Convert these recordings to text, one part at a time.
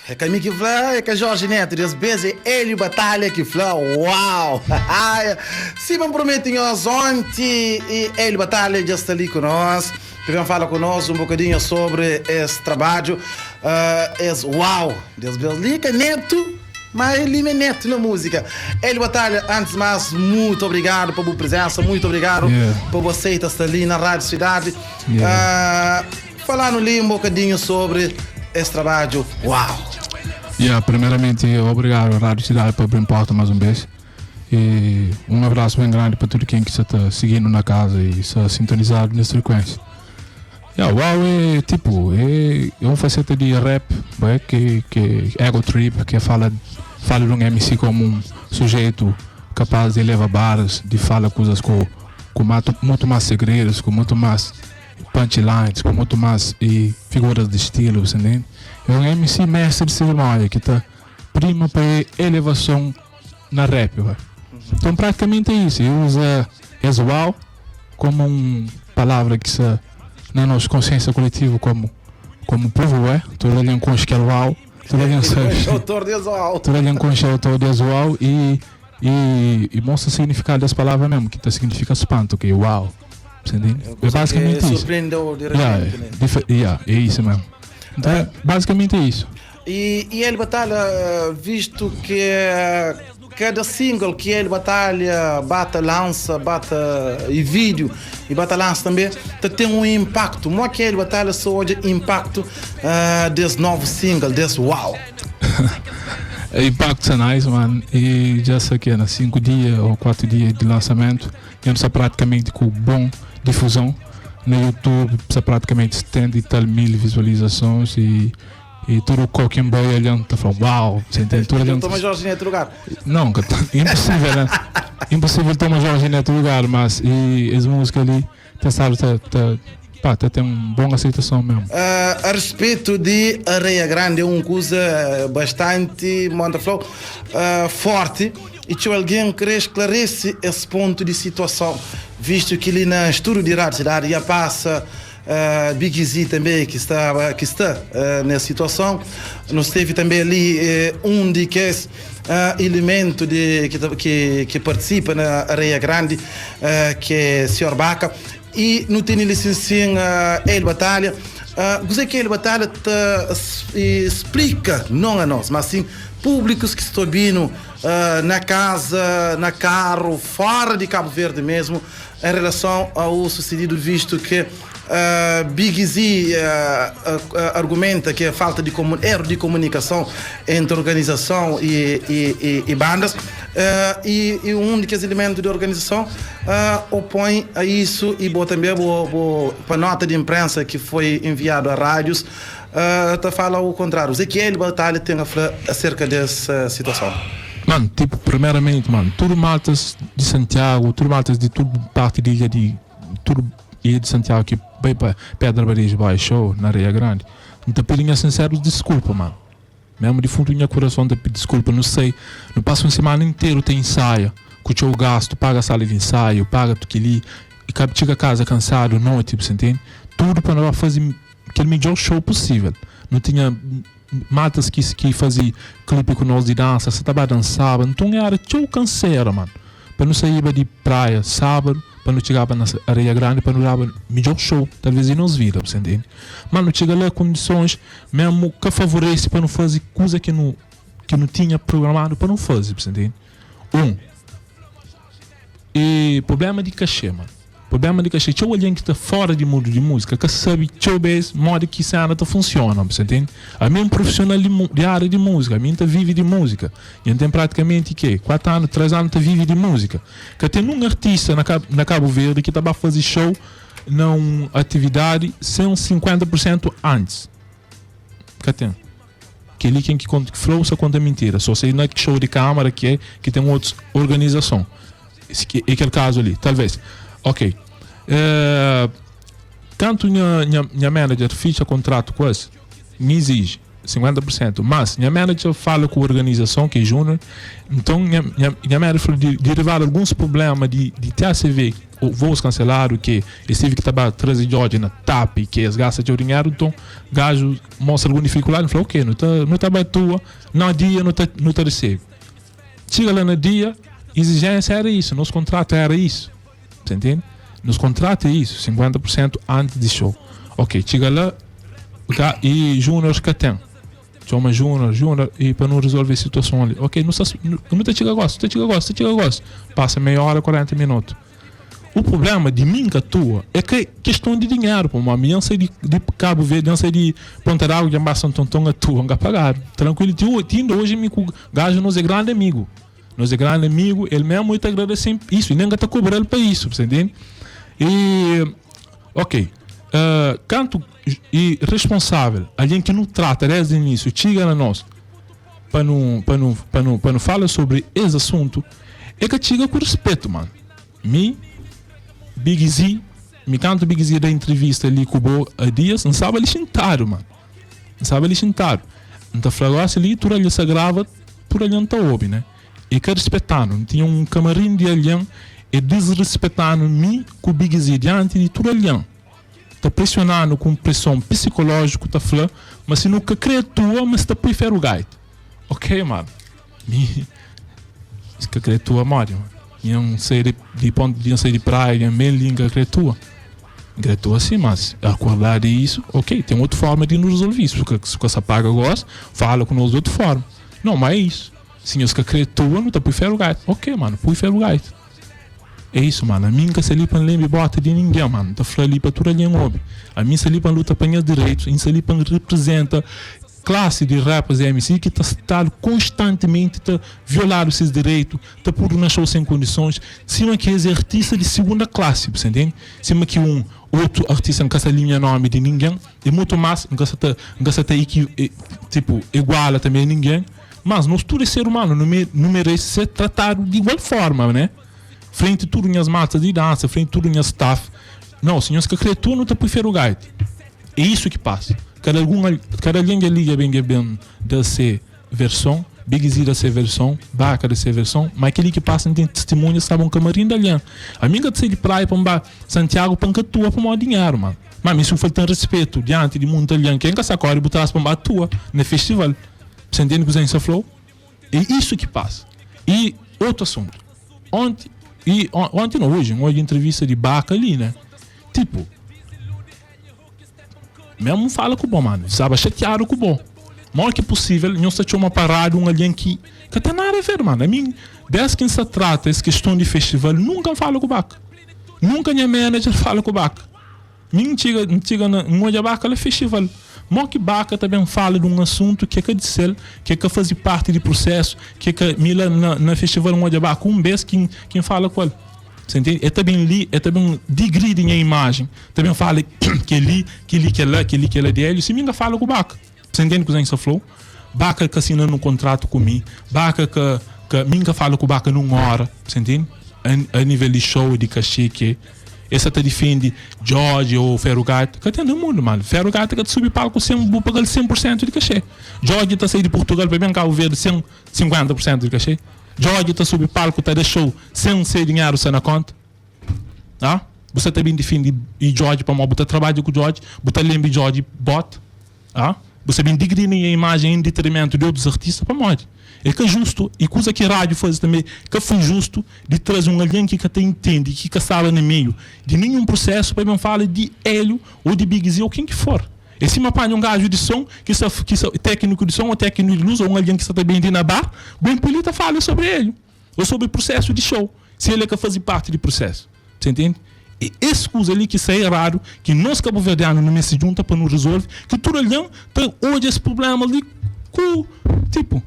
É ka mi ki fla, é ka Jorge Neto, des bes é Hélio Batalha ki fla, uau! Sima N promete nhos onti, Hélio Batalha dja sta li ku nos, pa ben fala ku nos un bokadinho sobri es trabadju, es uau! Des bes li ka Neto, ma el li me Neto na múzika. Hélio Batalha, antis di mas, mutu obrigadu pa bu prizensa, mutu obrigadu pa bu aseita sta li na Rádio Sidadi. Fala-nu li un bokadinhu sobri es trabadju Uau! Ya, primeramenti obrigadu Rádio Sidadi pa abri-m porta más un bês. E un abrasu ben grandi pa tudu ken ki sa ta sigi-nu na kaza i sa sintonizadu nes frikuénsia. Ya, Uau é tipu, é é un faseta di rap, bué, ki ki ego trip, ki fala fala di un MC komu un sujeitu kapaz di leva baras, di fala kuzas ku ku mutu más segredus, ku mutu más. Punchlines ku mutu mas e figuras di stilu, bu sa ntende? É un MC mestri di serimónia ki ta prima pa elevason na rap, ba. Nton pratikamenti é isu, e uza es uau komu un palavra ki sta na nos konsiensia koletivu komu komu povu, ué, tudu algen konxe kel uau, tudu algen sabe, tudu algen konxe autor di es uau i I mostra signifikadu des palavra mesmu, ki ta signifika spantu, ki é uau. Você entende? É basicamente isso. Surpreendeu de Yeah, repente, né? yeah, é isso mesmo. Então, é, basicamente é isso. E Hélio Batalha, visto que cada single que Hélio Batalha bata lança, bata e vídeo e bata lança também, tá tem um impacto. Mo que Hélio Batalha só odja impacto desse novo single, desse uau. Impacto sa nice man e dja sa ke na 5 dia ou 4 dia di lançamento dja nu sta praticamente ku bom difusão na YouTube sta praticamente 70 e tal mil visualizações e e tudo qualquer boy alhen ta fla uau você entende tudo alhen Toma Jorge Neto lugar não ka ta impossível né impossível toma Jorge Neto lugar mas e es música ali Ta sabe ta ta pá ta ten un bon aceitason mesmo. A respeito de Areia Grande é um kuza bastante mon ta flau forte e txeu alguém kre esclarece esse ponto de situação visto que li na estudo de Rádio Cidade já passa Big Z também que estava que está nessa situação nos teve também ali um de kes elemento de que que que participa na Areia Grande ki é Senhor Baca i nu tene li sin sin Hélio Batalha. Kuzê ki Hélio Batalha ta splika non a nos, mas sin públikus ki sta obinu na kaza, na karu, fora di Kabu Verdi mesmu, en relason ao susedidu vistu ki Big Z argumenta ki é falta di erru di komunikason entri organizason i bandas i un di kes elementu di organizason opoi a isu i bo tanbe bo pa nota di inprensa ki foi enviadu a rádius ta fala o kontrariu. Kuzê ki Hélio Batalha ten a fla aserka des situason? Man, tipo, primeramenti, man, tudu maltas di Santiagu, tudu maltas di tudu parti di ilha di tudu Ilha di Santiagu ki bai pa Pedra Badejo bai show na Areia Grandi, N ta pidi nha sinserus diskulpa, mano. Mesmu di fundu di nha kurason N ta pidi diskulpa. Nu sai, nu pasa un simana interu ta insaia, ku txeu gastu, paga sala di insaiu, paga tu keli, i ka txiga kaza kansadu noti, bu sa ntende? Tudu pa nu ba fazi kel midjor show pusivel. Nu tinha matas ki ki fazi klipi ku nos di dansa, sa ta ba dansaba, nton era txeu kansera, mano. Pa nu saíba di praia sábadu pa nu txigaba na Areia Grandi pa nu daba midjor show talvez di nos vida, bu sa ntende? Ma nu txiga la kondisons mesmu ka favorese pa nu faze kuza ki nu ki nu tinha programadu pa nu faze, bu sa ntende? 1 e problema di kaxê, mano. Problema di kaxê, txeu algen ki sta fora di mundu di múzika ka sabe txeu bês modi ki sena ta funsiona, bu sa ntende? Ami é un profissional di di ária di múzika, ami N ta vive di múzika, dja N ten pratikamenti ke 4 anu, 3 anu ta vive di múzika. Ka ten nun artista na na Kabu Verdi ki ta ba faze show na un atividadi sen 50 pur sentu antis. Ka ten. Kel-li ken ki konta ki fla-u sa konta mintira. So se na show di kamara ki é ki ten otus organizason. É kel kazu li, talvez. Ok. Kantu nha, nha, nha manager fitxa kontratu ku es, N iziji. 50%. Mas nha manager fala ku organizason ki é Júnior, nton nha, nha, nha manager fla di derivado alguns problema di, di TACV, voos cancelado ki es tive ki ta ba traze Djodje na TAP ki es gasta txeu dinheru, nton gaju mostra algun dificuldade, nu fla ok, nu ta, nu ta ba atua, na dia nu ta, nu ta recebe. Txiga la na dia, exigência era isso, nos contrato era isso. Você entende? Nos contrato é isso, 50% antes de show. Ok, txiga la, ga, e Júnior ka ten. Txoma Júnior, Júnior, e pa nu resolve situason ali. Ok, nu, sta, nu, nu ta txiga gosi, ta txiga gosi, ta txiga gosi. Passa meia hora, 40 minuto. O problema de mim que atua é que questão de dinheiro, pô, mano. Eu sei de, de Cabo Verde, eu sei de Ponta d'Água, de Santo Tonton atua, não pagaram. Tranquilo, tio, tindo hoje me com gajo nos é grande amigo. Nos é grande amigo, ele mesmo te agradece isso, e nem está cobrando para isso, você entende? E, ok, canto e responsável, alguém que não trata desde o início, chega na nós, para não, para não, para não, para não falar sobre esse assunto, é que chega com respeito, mano. Me, Big Z, me canto Big Z da entrevista ali com o Bo há dias, não sabe ali sentado, mano. Não sabe ali sentado. Não tá falando assim ali, tudo ali se grava, tudo ali não tá ouve, né? E que respeitando, não tinha um camarim de alguém e desrespeitando me com o Big Z diante de tudo ali. Tá pressionando com pressão psicológica, tá falando, mas se nunca crê tua, mas tá prefere o gaito. Ok, mano. Me, se que crê tua, mano. Não sei de, de ponto de não sei de praia, bem linda crê tua. Crê tua sim, mas acordar disso, ok, tem outra forma de nos resolver isso. Porque se você paga gosta, fala com nós de outra forma. Não, mas é isso. Se os que crê tua, não tá prefere o gaito. Ok, mano, prefere o gaito. É isso, mano. A mim que se ali para lembra bota de ninguém, mano. Tá falando ali para tudo ali em hobby. A mim se ali para luta para meus direitos, se ali para representa classe de rappers e MC que está tá constantemente tá violar os seus direitos, tá por na show sem condições, cima que é artista de segunda classe, você entende? Cima que um outro artista não quer linha nome de ninguém, e muito mais, não quer não quer tá tipo, iguala também ninguém, mas nós tudo é ser humano, não, me, não merece ser tratado de igual forma, né? Frente tudo minhas matas de dança, frente tudo minhas staff. Não, senhores que criatura não te prefere o gaito. É isso que passa. Cada algum, cada alguém que liga bem bem da ser versão, Big Z da ser versão, Baca da ser versão, mas aquele que passa tem testemunha sabe um camarim da linha. A minha de ser de praia para Santiago para tua para o dinheiro, mano. Mas isso falta respeito diante de muita linha. Quem que sacode botar para tua no festival. Você entende o que você falou? É isso que passa. E outro assunto. Ontem, e ontem não, hoje, hoje entrevista de Baca ali, né? Tipo, mesmo fala com o bom, mano. Estava chateado com o bom. Maior que possível, não se tinha uma parada, um alguém que que tem nada a ver, mano. A mim, desde que se trata essa questão de festival, nunca falo com o Baca. Nunca minha manager fala com o Baca. Mim chega, chega na um Baca é festival. Mó que Baca também fala de um assunto que é que de ser, que é que faz parte do processo, que é que mila na, na festival um Baca um vez quem quem fala com ele. Você entende? É também ali, é também degride a imagem. Também fala que ali, que ali, que lá, que ali, que lá dele. Se minha fala com o Baca. Você entende o que você falou? Baca que assina um contrato comigo. Baca que, que minha fala com o Baca numa hora. Você entende? A, a nível de show, de cachê, que essa te defende George ou Ferro Gato, que tem no mundo, mano. Ferro Gato que te sobe palco sem, vou pagar 100% de cachê. George está saindo de Portugal para bem Cabo Verde sem 50% de cachê. George está sob palco, está de show sem ser dinheiro sem na conta. Ah? Você também defende e George para botar trabalho com George, botar lembra George bota. Ah? Você bem digrina a imagem em detrimento de outros artistas para morte. É que é justo, e coisa que a rádio faz também, que foi justo de trazer um alguém que até entende, que que sabe no meio de nenhum processo para não falar de Hélio ou de Big Z ou quem que for. E se me apanha um gajo de som, que sa, que sa, técnico de som ou técnico de luz, ou um alguém que está bem na bar, bem polita fala sobre ele, ou sobre o processo de show, se ele é que faz parte do processo. Você entende? E esse coisa ali que isso é errado, que nós cabo-verdianos não se junta para não resolver, que tudo ali tem hoje esse problema ali com, tipo,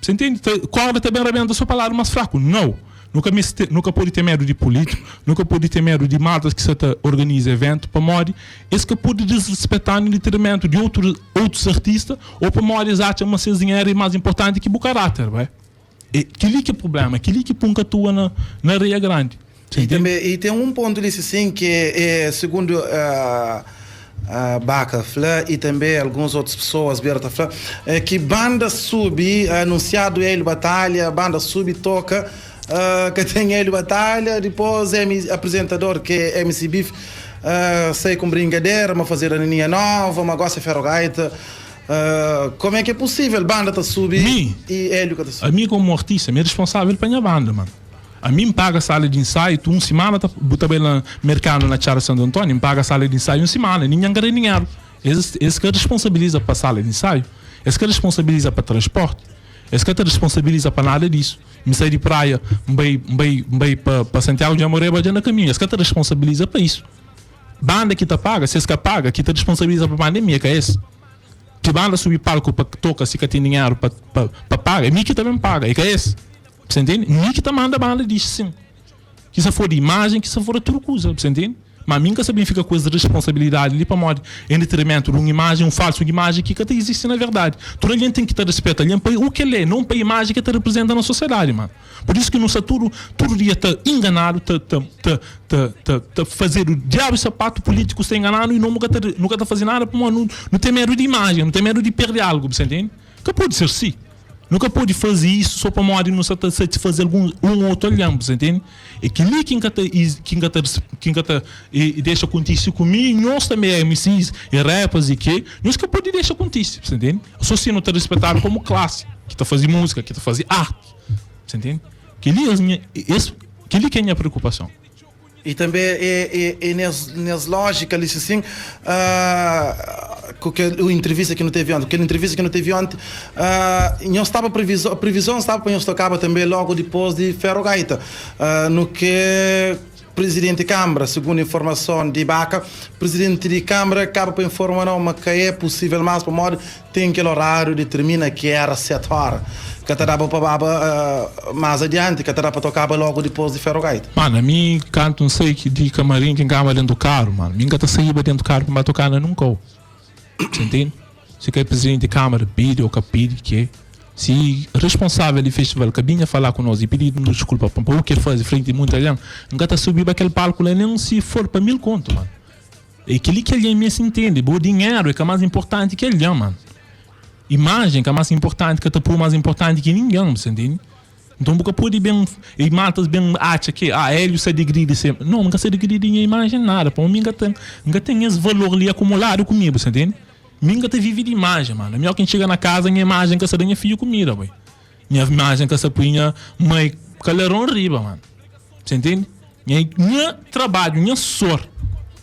você entende? Corda também rebenta só para lado mais fraco. Não. Nunca, me, nunca pode ter medo de político, nunca pode ter medo de maltas que se organiza evento, para morrer. Esse que pode desrespeitar no detrimento de outros, outros artistas, ou para morrer, acham que dinheiro é mais importante que o caráter, vai? E aquele que é o problema, aquele que punca atua na, na areia grande. E, também, e tem um ponto nisso, sim, que é, segundo Baka fla y tanbe alguns otus pesoas bira ta fla ki banda subi anunsiadu Hélio Batalha, banda subi toka ka ten Hélio Batalha, dipos apresentador ki é MC Bife sai ku bringadera ma fazer anininha nova ma gosi é Ferro Gaita. Como é ki é possível banda ta subi Mi, y Hélio ka ta subi? Ami como artista mi é responsável pa nha banda mano. Ami N paga sala di insaiu tu un simana ta bu ta bai na merkanu na Txada Santu Antoniu N paga sala di insaiu un simana ningen ka da dinheru es es ka responsabiliza pa sala di insaiu es ka responsabiliza pa transporti es ka ta responsabiliza pa nada disu N sai di praia N bai N bai N bai pa pa Santiagu dja moreba dja na kaminhu es ka ta responsabiliza pa isu banda ki ta paga si es ka paga ki ta responsabiliza pa banda é mi é ka es ki banda subi palku pa toka si ka ten dinheru pa pa pa paga é mi ki ta ben paga é ka es. Você entende? Mi ki ta manda banda dixi sim. Ki sa for di imagem, ki sa for di tudu kuza. Você entende? Ma mi nka sa ben fika ku es responsabilidadi li pamodi em detrimentu di un imagem, un falsu imagem ki ka ta izisti na verdadi. Tudu algen ten ki ta rispeta algen pa u ki el é, non pa imagem ki el ta representa na sosiedadi, mano. Pur isu ki nu sta tudu tudu dia ta enganadu, ta ta ta ta ta ta fazedu diabu i sapatu, pulitikus ta engananu i no ka ta nu ka ta faze nada pamodi nu nu ten medu di imagem, nu ten medu di perde algu, bu sa entende? Ka pode ser si. Nu ka pode faze isu sô pamodi nu sta ta satisfaze algun un otu algen, bu sta intende? É kel-li ki N ka ta ki N ka ta ki N ka ta dexa kontise ku mi i nhos tanbê, MCs i rappers i ke, nhos ka pode dexa kontise, bu sta intende? Sô si nu ta rispetadu komu klasi ki ta faze múzika, ki ta faze arti, bu sta intende? Kel-li es nha es kel-li ki é nha preokupason. I tanbe e e nes nes lójika li sin ku kel intrivista ki nu tevi onti, kel intrivista ki nu tevi onti nhos staba previzo previzon staba pa nhos tokaba tanbe logu dipos di Ferro Gaita no ke prizidenti kambra segundu informason di Baka prizidenti di kambra kaba pa informa no ma ka e pusivel mas pamodi Ten kel oráriu di tirmina ki éra 7 óra. Ka ta daba pa baba más adianti, ka ta da pa tokaba lógu dipôs di Ferro Gaita. Mano, ami kantu N sai di kamarin ki N kaba dentu karu, mano, mi N ka ta saíba dentu karu pa N ba toka na nun kau. Sa ntende? Si ka é prizidenti di kámara pidi ô ka pidi, ke si responsável di festival ka binha fala ku nos i pidi-nu diskulpa pa u ke faze frenti di munti algen, N ka ta subiba kel palku la nen si for pa 1000 kontu, mano. É kel-li ki algen meste intende, bo dinheru é ka más inportanti ki algen, mano. Imajen ka más inportanti, ka ta pô más inportanti ki ningen, bu sta intende? Nton bu ka pode ben e matas ben atxa ke, ah, Hélio sta digridi se. No, N ka sta digridi nha imajen nada, pamodi mi N ka ten, N ka ten es valor li akumuladu ku mi, bu sta intende? Mi N ka ta vive di imajen, mano. Ami óki N txiga na kaza, nha imajen ka sta da nha fidju kumida, bai. Nha imajen ka sta pui nha mai kaleron riba, mano. Bu sta intende? Nha, nha trabadju, nha suor,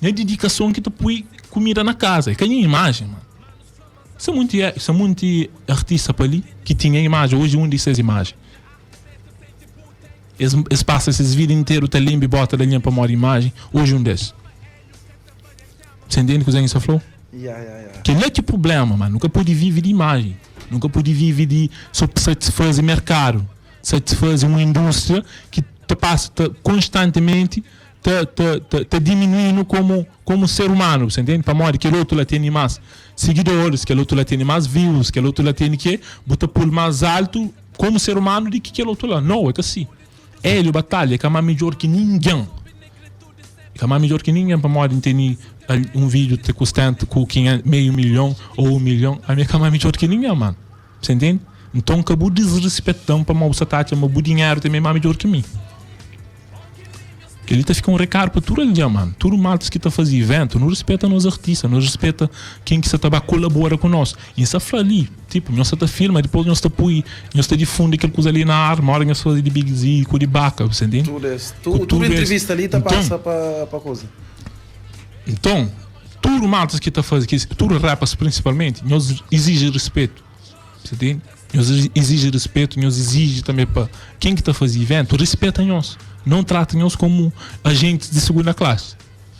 nha didikason ki ta pui kumida na kaza, é ka nha imajen, mano. Sa munti, sa munti artista pa li ki tinha imajen, oji undi ses imajen? Es, es pasa ses vida interu ta linbi bota di algen pamodi imajen, oji undi es? Sa intende kuzê ki N sta fla-u? Kel-la ki prubléma, mano. Nu ka pode vive di imajen, nu ka pode vive di so satisfaze merkadu. Satisfaze un indústria ki ta pasa ta konstantimenti ta ta ta ta diminuinu komu komu ser umanu, bu sta intende? Pamodi kel otu la tene más sigidoris, kel otu la tene más views, kel otu la tene ke, bu ta pul más altu komu ser umanu di ki kel otu la. No, é ka si. Hélio Batalha é ka má midjor ki ningen. É ka má midjor ki ningen pamodi N tene un vídiu te ku 70 ku meiu milhon ô un milhon, ami é ka má midjor ki ningen, mano. Você entende? Nton ka bu disrispeta-m pamodi bu sta ta atxa ma bu dinheru tanbê é más midjór ki mi. Kel-li ta fika un rekadu pa tudu algen, mano. Tudu maltas ki ta faze ivéntu, nu rispeta nos artista, nu rispeta ken ki sta ta ba kolabora ku nos. I N sta fla li, tipu, nhos sta ta filma, dipôs nhos ta pui, nhos ta difundi kel kuza li na ar, móda nhos faze di Big Z ku di Baka, bu sta intende? Tudu es, tudu, tudu entrevista li ta pasa pa, pa kuza. Nton, Tudu maltas ki ta faze ki tudu rappers principalmente nhos exige respeto sa entende nhos exige respeto nhos exige tambe pa ken ki ta faze evento respeta nhos não trata nhos como agentes de segunda classe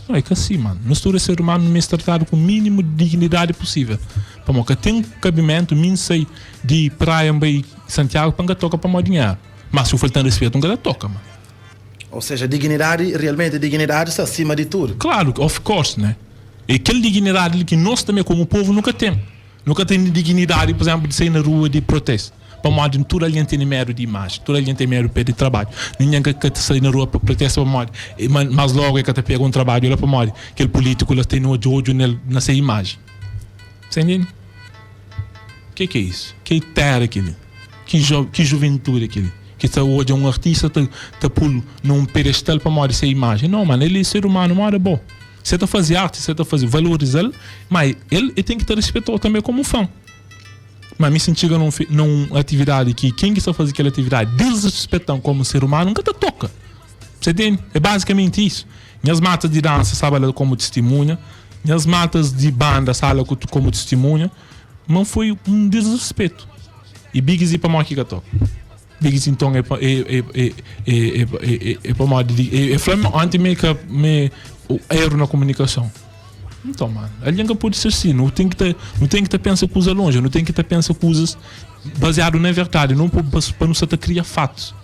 não é ka si mano nos tudu é ser humano nu meste tratadu ku mínimo de dignidade possível pamo ka ten cabimento mi n'sai di praia n'bai Santiago pa n'ka toka pamodi dinheru mas si bu faltan respeto n'ka ta toka mano. Ou seja, dignidadi, realmenti dignidadi sta acima di tudu. Klaru, of course, né? É kel dignidadi li ki nos tanbe komu povu nu ka ten. Nu ka ten dignidadi, por exemplo, di sai na rua di protesta. Pamodi tudu algen tene medu di imaji, tudu algen ten medu perde trabadju. Ningen ka ka ta sai na rua pa protesta pamodi mas logu e ka ta pega un trabadju la pamodi kel pulitiku la tene odju odju nel na se imaji. Sa intende? Ke ke isu? Ke tera keli? Ki jo ki juventudi é keli? Ki ta odja un artista ta ta pul na un pedestal pamodi se imaji? Nau mano, el é ser umanu moda bo. Se ta fazi arti, se ta fazi valorizal, ma el e ten ki ta respetou tanbe komu fan. Ma mi si N txiga na un na un atividadi ki ken ki sta faze kel atividadi disrespetan komu ser umanu, N ka ta toka. Você entende? É bazikamenti isu. Nhas matas di dansa staba la komu tistimunha, nhas matas di banda staba la komu tistimunha, ma foi un disrespetu. I Big Z pamodi ki ka toka? Big Z nton é é é é é é pamodi di é fla-m onti mi ka mi eru na komunikason. Nton, mano, algen ka pode ser si. Nu ten ki ta, nu ten ki ta pensa kuza lonji, nu ten ki ta pensa kuzas baziadu na verdadi, non pa, pa nu sa ta kria fatus.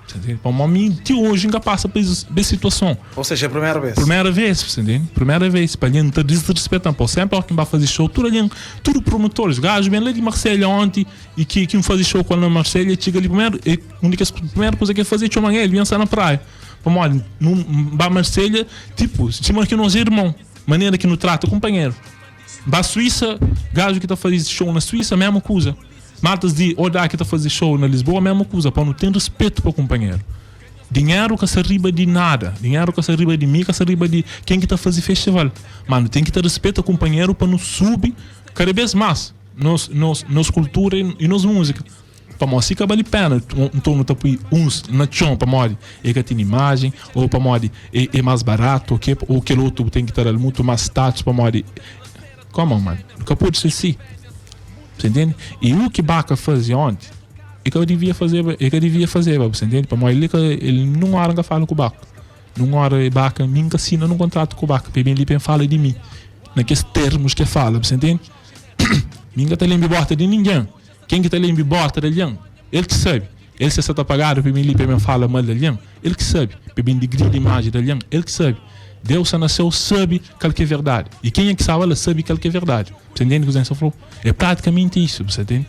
Sa ntende? Pamodi mi ti oji N ka pasa pa es, pa es situason. Ou seja, é primeira vez. Primeira vez, sa ntende? Primeira vez. Pa algen ta disrespetan. Pô, senpri óki N ba faze show, tudu algen, tudu promotores, gaju ben la di Marselha onti i ki, ki N faze show ku el na Marselha, txiga li primeru, e un di kes primeru kuza ki el faze, el txoma-m, el ben sta na praia. Pamodi nu ba Marselha, tipo, sima ki nos é irmon, manera ki nu trata kunpanheru. Ba Suísa, gaju ki ta faze show na Suísa, mesmu kuza. Maltas di Odá ki ta faze show na Lisboa, mesmu kuza. Pa nu ten ruspetu pa kunpanheru. Dinheru ka sta riba di nada. Dinheru ka sta riba di mi, ka sta riba di ken ki ta faze festival. Ma nu ten ki ta rispeta kunpanheru pa nu subi kada bes mas nos, nos, nos kultura i nos múzika. Pamodi si ka bali pena, nton nu ta pui uns na txon pamodi e ka tene imajen, ou pamodi e mas baratu, ou ke, ou kel otu bu ten ki ta dal mutu mas status pamodi. Come on man, ka podi ser si. Você entende? E u ki Baka faze onti, e ka divia fazeba, e ka divia fazeba, você entende? Pamodi el ka, el nun ora nka fala ku Baka. Nun ora e Baka, mi nka sina nun kontratu ku Baka pa e ben li pa e fala di mi na kes termus ke fala, você entende? Mi nka ta lenbi bota di ningen. Ken ki ta lenbi bota di algen, el ki sabe. El se sa ta pagadu pa ben li pa ben fala mal di algen, el ki sabe. Pa ben digridi imaji di algen, el ki sabe. Deus sa na séu sabe kal ki é verdadi. I kenha ki staba la sabe kal ki é verdadi. Bu ta ntende kuzê ki N sta fla-u? É pratikamenti isu, bu sa ntende?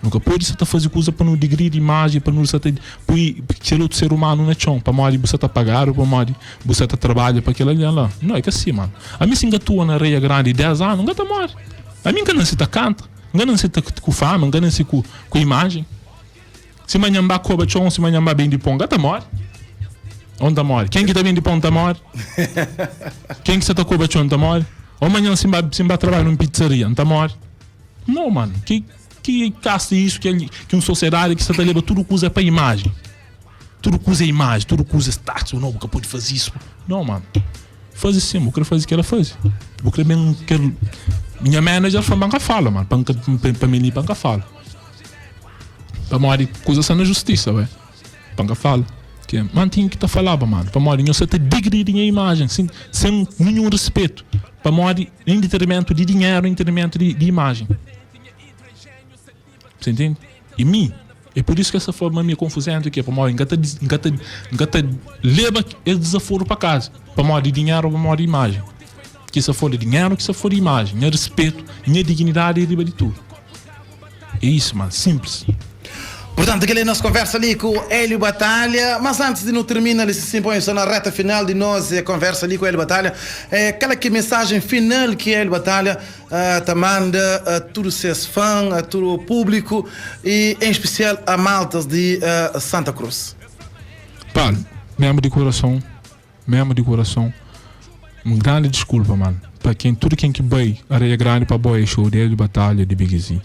Nu ka pode sa ta faze kuza pa nu digridi imaji, pa nu sa ta pui kel otu ser umanu na txon, pamodi bu sa ta pagadu, pamodi bu sa ta trabadja pa kel algen la. Nau, é ka si, manu. Ami si N ka atua na areia grandi 10 anu, N ka ta móre. Ami N ka nase ta kanta. N ka nase ta ku fama, N ka nase ku ku imajen. Si manhan N ba koba txon, si manhan N ba bende pon, N ka ta móre. Ô N ta móre? Ken ki ta bende pon ta móre? Ken ki sa ta koba txon ta móre? Ô manhan si N ba si N ba trabadja nun pizzaria, N ta móre? Nau, manu. Ki ki kasta é isu ki ki un sosiedadi ki sa ta leba tudu kuza pa imajen? Tudu kuza é imajen, tudu kuza é status, nau bu ka pode faze isu. Nau, manu. Faze sim, bu kre faze kela faze. Bu kre ben kel Nha manager fla-m pa N ka fala, man, pa N ka pa mi li pa N ka fala. Pamodi kuza sta na justisa, ué. Pa N ka fala. Ke man tinha ki ta falaba, mano, pamodi nho sa ta digridi nha imajen sin sen ninhun rispetu, pamodi em detrimentu di dinheru, em detrimentu di di imajen. Você entende? E mi, é por isso que essa forma mi é confusento que é pamodi N ka ta N ka ta N ka ta leba es desaforu pa casa pamodi dinheru pamodi imajen. Ki sa for di dinheru ki sa for di imajen, nha respetu, nha dignidadi é riba di tudu. É isso man, simples. Portanto, kel é nos conversa li ku Hélio Batalha. Mas antes di nu termina li, si põe sta na reta final di nos conversa li ku Hélio Batalha, kal é ki mensagem final ki Hélio Batalha ta manda a tudu ses fã, a tudu público e em especial a maltas di Santa Cruz? Pá, mesmo di coração, mesmo di coração, um grande desculpa, mano, pa quem, tudo quem ki bai Areia Grande pa boia show di Hélio Batalha di Big Z,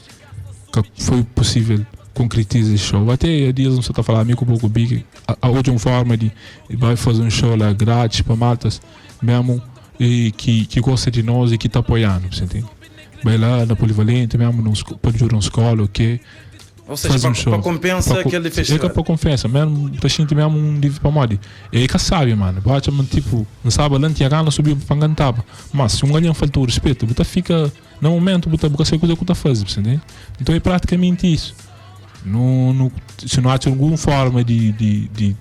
ka foi possível concretiza esse show. Até há dias um sa ta fala mi ku bo ku Big, a, a odja um forma di bai fazer um show lá grátis pa maltas mesmo e ki, ki gosta di nos e ki ta apoianu, você entende? Bai lá na Polivalente mesmo, num, pa ajuda um escola, ok? Ou seja, Faze um pa, show. pa compensa Pa co- aquele É festival. ka pa compensa, mesmo, ta xinti mesmo um div pamodi. É ka sabe, mano. Botxa, man, tipo, N staba lá, N tinha gana subi pa ngantaba. Mas se um algen falta o respeito, bu ta fika, na momento, bu ta, bu ka sabe kuza ku ta faze, você entende? Então é praticamente isso. No, no, se não atxa alguma forma di, di, di,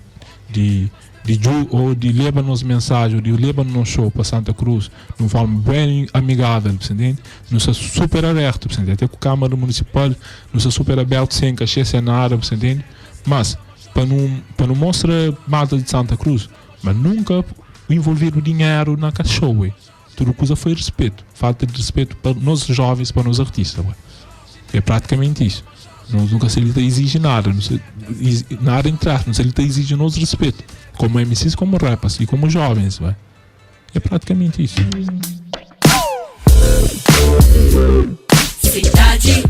di. di dju ou di leba nos mensaji ou di leba nos show pa Santa Cruz di un forma bem amigável, bu sta intende? Nu sta super abertu, bu sta intende? Até ku Câmara Municipal nu sta super abertu sem kaxê, sem nada, bu sta intende? Mas pa nu pa nu mostra malta di Santa Cruz ma nunka envolvedu dinheru na ka show, Tudu kuza foi respetu, falta di respetu pa nos jovens, pa nos artista. Ué. É praticamente isso. Nos nunca se li ta exige nada, não se, nada entre aspas, não se li ta exige nos respeito, como MCs, como rappers e como jovens, ué. É praticamente isso. Cidade.